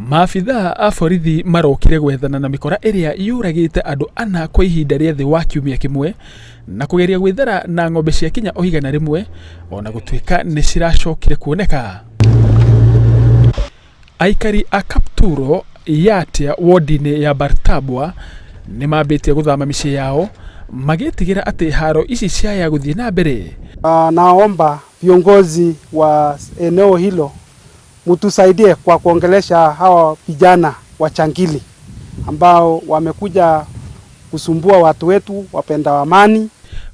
Maabithaa a borithi marokire gwethana na mĩkora ĩrĩa yũragĩte andũ ana kwa ihinda rĩa thĩ wa kiumia kĩmwe na kũgeria gwĩthara na ng'ombe cia kinya o 100 ona gũtuĩka nĩ ciracokire kuoneka. Aikari a Kapturo, Yatia wodi-inĩ ya Bartabwa nĩ mambĩtie gũthama mĩciĩ yao magĩtigĩra atĩ haro ici ciaya gũthiĩ na mbere. Naomba viongozi wa eneo hilo mtusaidie kwa kuongelesha hawa vijana wachangili ambao wamekuja kusumbua watu wetu wapenda amani.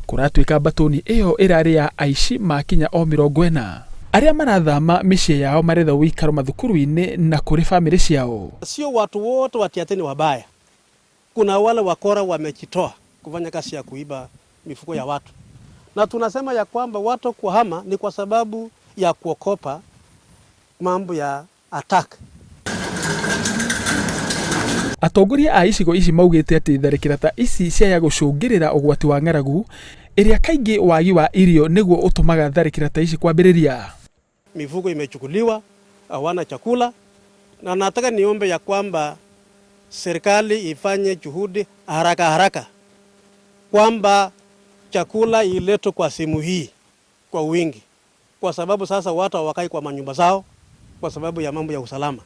Kũratuĩka mbatũni ĩyo ĩrarĩ ya aici makinya o 40 arĩa marathama mĩciĩ yao maretha ũikaro mathukuru-inĩ na kũrĩ bamĩrĩ ciao. Sio watu wote wa Tiaty ni wabaya. Kuna wale wakora wamejitoa kufanya kazi ya kuiba mifugo ya watu, na tunasema ya kwamba watu kuhama ni kwa sababu ya kuogopa mambo ya attack. Atongoria a icigo ici maugĩte atĩ tharĩkĩra ta ici ciaya gũcũngĩrĩra ũgwati wa ng'aragu ĩrĩa kaingĩ wagi wa irio nĩguo ũtũmaga tharĩkĩra ta ici kwambĩrĩria. Mifugo imechukuliwa, hawana chakula, na nataka niombe ya kwamba serikali ifanye juhudi haraka haraka kwamba chakula iletwe kwa sehemu hii kwa wingi, kwa sababu sasa watu hawakai kwa manyumba zao kwa sababu ya mambo ya usalama.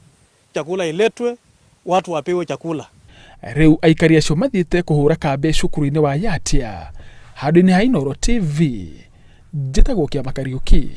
Chakula iletwe, watu wapewe chakula. Rĩu aikari acio mathiĩte kũhũra kambĩ cukuru-inĩ wa Yatia handũ-inĩ ha Inooro TV. Njĩtagwo Kĩama Kariũki.